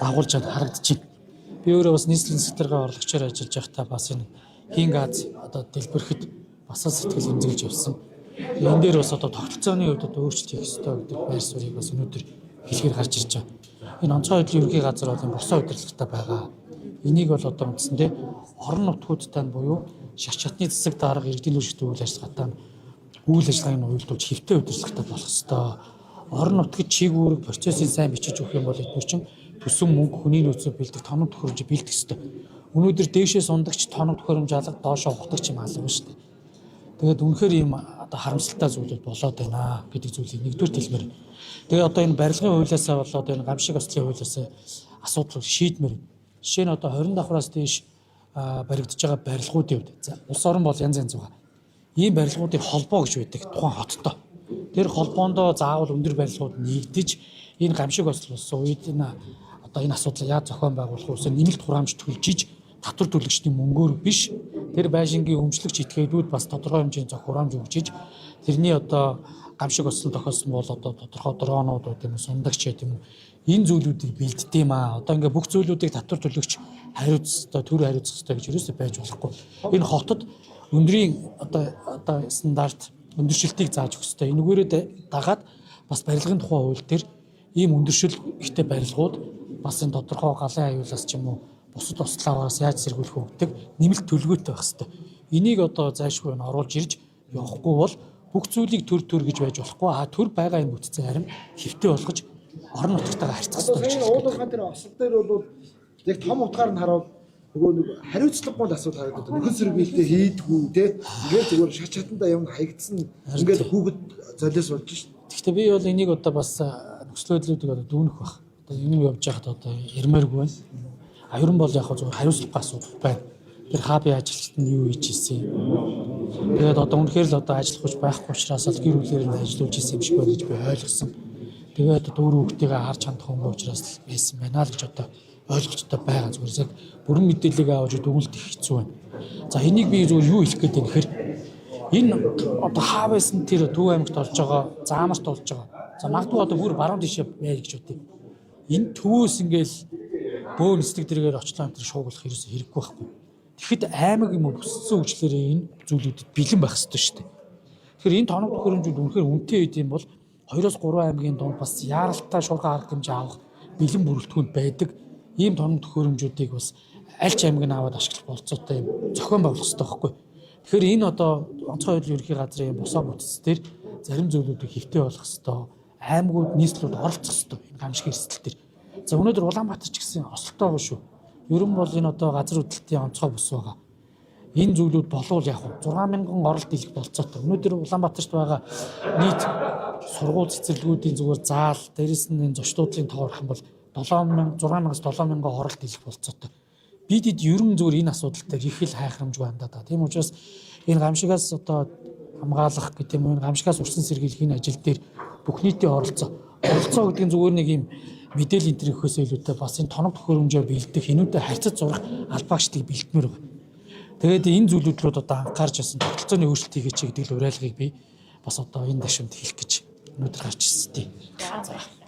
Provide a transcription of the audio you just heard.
дагуулж харагдаж байна. Би өөрөө бас нийслэлийн секторгаа орлогчоор ажиллаж байхдаа бас энэ хийн газ одоо дэлбэрэхэд бас л сэтгэл эмзэглэж явсан. Энэ дээр бас одоо тогтолцооны хувьд одоо өөрчлөлт хийх ёстой гэдэг байр суурийг бас өнөөдөр хэлэхээр гарч ирж байгаа. Энэ онцгой байдлын ерөнхий газар бол энэ босоо удирдлагатай байгаа. Энийг бол одоо үндсэндээ орон нутгуудтай нь буюу шат шатны засаг дарга иргэдийн үйлчлэгтэй үйл ажиллагаатай нь үйл ажиллагааг нь уялдуулж хэвтэй удирдлагатай болох ёстой. Орон нутгад чиг үүрэг процессыг сайн бичиж өгөх юм бол эдгээр чинь төсөн мөнгө хүний нөөцөө бэлдэх тоног төхөөрөмж бэлдэх ёстой. Өнөөдөр дээшээ сундагч тоног төхөөрөмж алга, доошоо ухтагч юм алга шүү дээ. Тэгээд үнэхээр ийм одоо харамсалтай зүйлүүд болоод байна гэдэг зүйлийг нэгдүгээр хэлмээр. Тэгээ одоо энэ барилгын хуулиасаа болоод энэ гамшиг ослын хуулиасаа асуудал шийдмээр. Жишээ нь одоо 20 давхраас дээш баригдаж байгаа барилгуудын хувьд за улс орон бол янз янз байгаа. Ийм барилгуудын холбоо гэж байдаг тухайн хоттой. Тэр холбоондоо заавал өндөр барилгууд нэгдэж энэ гамшиг осол болсон үед энэ одоо энэ асуудлыг яаж зохион байгуулах вэ? Нэмэлт хураамж төлж иж татвар төлөгчдийн мөнгөөр биш тэр байшингийн өмчлөгч этгээдүүд бас тодорхой хэмжээний зох хураамж өгч иж тэрний одоо гамшиг ослон тохиолсон бол одоо тодорхой дронууд уу тийм үү сундагч тийм үү энэ зүйлүүдийг бэлддэг юм аа. Одоо ингээ бүх зүйлүүдийг татвар төлөгч хариуцах ёстой, төр хариуцах ёстой гэж ерөөсөө байж болохгүй. Энэ хотод өндрийн одоо стандарт өндөршилтийг зааж өгөх ёстой. Энэгээрээ дагаад бас барилгын тухай хууль дээр ийм өндөршил ихтэй барилгууд бас энэ тодорхой галын аюулаас ч юм уу бусад туслаагаас яаж сэргийлэх үү гэдэг нэмэлт төлөвлөгөөтэй байх ёстой. Энийг одоо зайлшгүй нь оруулж ирж явахгүй бол бүх зүйлийг төр төр гэж байж болохгүй. А төр байгаа юм бүтцэн харин хэвтэй болгож орон нутгтайгаа харьцах ёстой гэж хэлэх. Уул уурхай дээр осол дээр бол яг том утгаар нь харуул нөгөө нэг хариуцлагагүй л асуудал харагдаад нөхөн сэргийлтээ хийдгүү те ингээд зүгээр шат шатандаа юм хаягдсан ингээд хүүхэд золиос болж шин. Гэхдээ би бол энийг одоо бас нөхцөл байдлуудыг одоо дүүнэх бах. Одоо юм явж байхад одоо ярмааргүй байна. А ер нь бол яг зүгээр хариуцлагагүй асуудал байна. Тэр хабын ажилчид нь юу хийж ирсэн юм. Тэгээд одоо үнэхээр л одоо ажиллах хүч байхгүй учраас л гэр бүлээр нь ажиллуулж ирсэн юм шиг байна гэж би ойлгосон. Тэгээд одоо өөр хүүхдийгээ харж хандах хүн учраас л байсан байна л гэж одоо ойлголттой байгаа зүгээр яг бүрэн мэдээллийг авч дүгнэлт их хэцүү байна. За энийг би зүгээр юу хэлэх гээд байна гэхээр энэ одоо хаа байсан тэр Төв аймагт орж байгаа, Заамарт болж байгаа. За магадгүй одоо бүр баруун тишээ байя гэж бодъё. Энэ төвөөс ингээл бөөн нисдэг дэргээр очлоо энэ шууглах ерөөсөө хэрэггүй байхгүй. Тэгэхэд аймаг юм уу бүсцэн хөгжлөөрөө энэ зүйлүүдэд бэлэн байх ёстой шүү дээ. Тэгэхээр энэ тоног төхөөрөмжүүд үнэхээр үнэтэй байд юм бол 2-3 аймгийн дунд бас яаралтай шуурхай арга хэмжээ авах бэлэн бүрэлдэхүүн байдаг. Ийм тоног төхөөрөмжүүдийг бас аль ч аймаг нь аваад ашиглах болцоотой юм зохион байгуулах ёстой байхгүй. Тэгэхээр энэ одоо онцгой байдлын ерөнхий газрын босоо бүтц дээр зарим зүйлүүдийг хэвтэй болох ёстой. Аймагуд нийслүүд оролцох ёстой энэ гамшиг эрсдэл дээр. За өнөөдөр Улаанбаатар ч гэсэн осолтой байгаа шүү. Ер нь бол энэ одоо газар хөдлөлтийн онцгой бүс байгаа. Энэ зүйлүүд болвол яг уу 6000 оролт илэх болцоотой. Өнөөдөр Улаанбаатарт байгаа нийт сургууль цэцэрлэгүүдийн зүгээр заал, дээрэс нь энэ зочдлын тоо орох юм бол 7000 6000-аас 7000 оролт илэх болцоотой. Бидэд ерөн зүгээр энэ асуудал дээр их л хайхрамжгүй хандаад байгаа. Тийм учраас энэ гамшигаас одоо хамгаалах гэдэг юм уу, энэ гамшигаас урсан сэргийлэх энэ ажил дээр бүх нийтийн оролцоо. Оролцоо гэдэг нь зүгээр нэг юм мэдээлэл энэ төр өгөхөөс илүүтэй бас энэ тоног төхөөрөмжөө бэлдэх, энүүтэй харьцаж сурах албаагчдыг бэлтмээр байна. Тэгээд энэ зүйлүүд рүү одоо анхаарч байсан тогтолцооны өөрчлөлт хийгээч гэдэг л уриалгыг би бас одоо энэ дашимд хэлэх гэж өнөөдөр гарч ирсэн тийм. За.